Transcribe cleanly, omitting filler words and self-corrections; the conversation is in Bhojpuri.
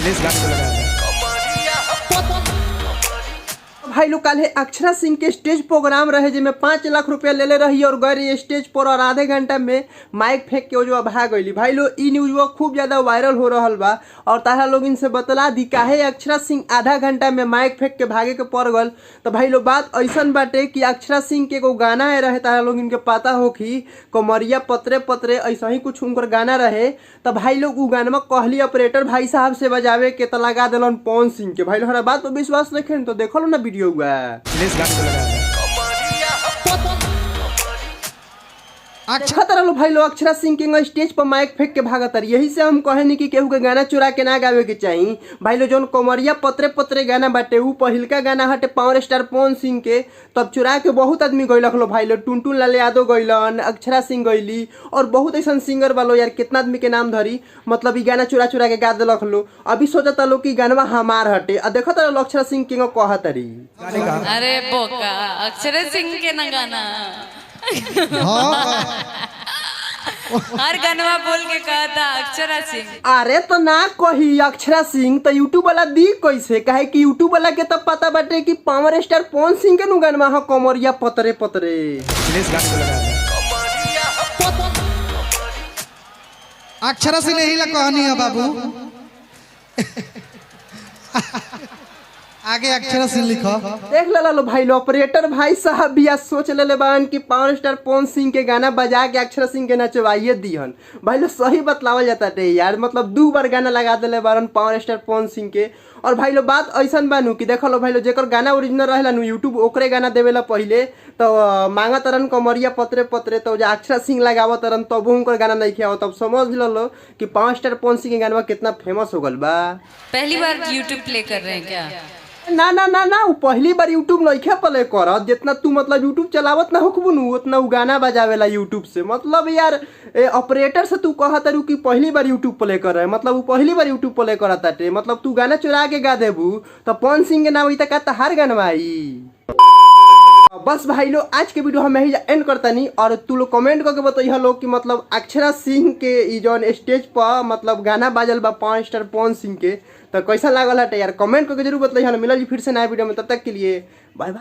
इस गाने को लगाया था। भाई लोग, कल अक्षरा सिंह के स्टेज प्रोग्राम रहे जिसमें 5 लाख रुपया लेले रही और गए रही स्टेज पर और आधे घंटा में माइक फेंक के वो जो भाग गई। भाई लोग, ई न्यूज वो खूब ज्यादा वायरल हो रहा बा और तारा लोग इनसे बतला दी, काहे अक्षरा सिंह आधा घंटा में माइक फेंक के भागे के पड़ गल? तो भाई लोग, बात ऐसन बाटे कि अक्षरा सिंह के एगो गाना है रहे, तारा लोग इनके पता हो कि कमरिया पतरे पतरे, ऐसा ही कुछ उनकर गाना रहे। तो भाई लोग, उ गाना कहली ऑपरेटर भाई साहब से बजावे के, तो लगा दिलन पवन सिंह के। भाई लोग, हमारा बात पर विश्वास रखे तो देखो ना वीडियो हुआ। इस गाने को लगाया था। अच्छा तरह लो भाई लोग, अक्षरा सिंह के स्टेज पर माइक फेंक के भागत रही। यही से हम कहे कि केहू के गाना चुरा के ना गावे के चाहिए। भाई लोग, जौन कमरिया पतरे पतरे गाना बाटे, उ पहिलका गाना हटे पावर स्टार पवन सिंह के। तब चुरा के बहुत आदमी गइलक लो। भाई लोग, टुनटुन लाल यादव गइलन, अक्षरा सिंह गइली और बहुत ऐसा सिंगर वालो यार, कितना आदमी के नाम धरी। मतलब ई गाना चुरा चुरा के गा देलक लो। अभी सोचता लो कि गानवा हमार हटे। आ देखत रहो अक्षरा सिंह के कहत रही। गाने का अरे बोका, अक्षरा सिंह के ना गाना। हाँ। हर गानवा बोल के कहा था अक्षरा सिंह। अरे तो ना कही अक्षरा सिंह तो यूट्यूब वाला दी कैसे? काहे कि यूट्यूब वाला के तो पता बाटे कि पावर स्टार पवन सिंह के नु गानवा ह कमरिया पतरे पतरे। इस गाने को लगाया था। अक्षरा सिंह यही ला कहनी है बाबू, आगे अक्षरा सिंह लिखो। देख ला लो भाई लो, ऑपरेटर भाई साहब भी आज सोच लेले बान कि पावर स्टार पवन सिंह के गाना बजा के अक्षरा सिंह के नचवाइए दीहन। भाई लो, सही बतलावल जाता रे यार। मतलब दू बार गाना लगा देले बारन पावर स्टार पवन सिंह के। और भाई लो, बात ऐसन बानू कि देखो लो भाई लो, जेकर गाना ओरिजिनल रहेला नु, यूट्यूब ओकरे गाना देवेला पहिले। तो मांगा तरन कमरिया पतरे पतरे, तो जो अक्षरा सिंह लगावत तरन, तब उनकर गाना नहीं खेवा। तब समझ लो कि पावर स्टार पवन सिंह के गाना कितना फेमस हो गल बा। पहली बार यूट्यूब प्ले कर रहे हैं क्या? ना ना ना ना, उ पहली बार यूट्यूब नइखे प्ले करत। जितना तू मतलब यूट्यूब चलावत ना होखबू नु, उतना उ गाना बजावेला यूट्यूब से। मतलब यार, ऑपरेटर से तू कहत तारू कि पहली बार यूट्यूब प्ले कर रहे, मतलब उ पहली बार यूट्यूब प्ले करत ताटे। मतलब तू गाना चुरा के गा देबू तो पवन सिंह के नाम आई त का तहार गाना आई? बस भाई लोग, आज के वीडियो हम यही एंड करतानी और तू लोग कमेंट करके बताइए लोग कि मतलब अक्षरा सिंह के ई जौन स्टेज पर मतलब गाना बाजल बा पावर स्टार पवन सिंह के, तो कैसा लागल हटे यार? कमेंट करके जरूर बताइए। मिलल जी फिर से नया वीडियो में, तब तक के लिए बाय बाय।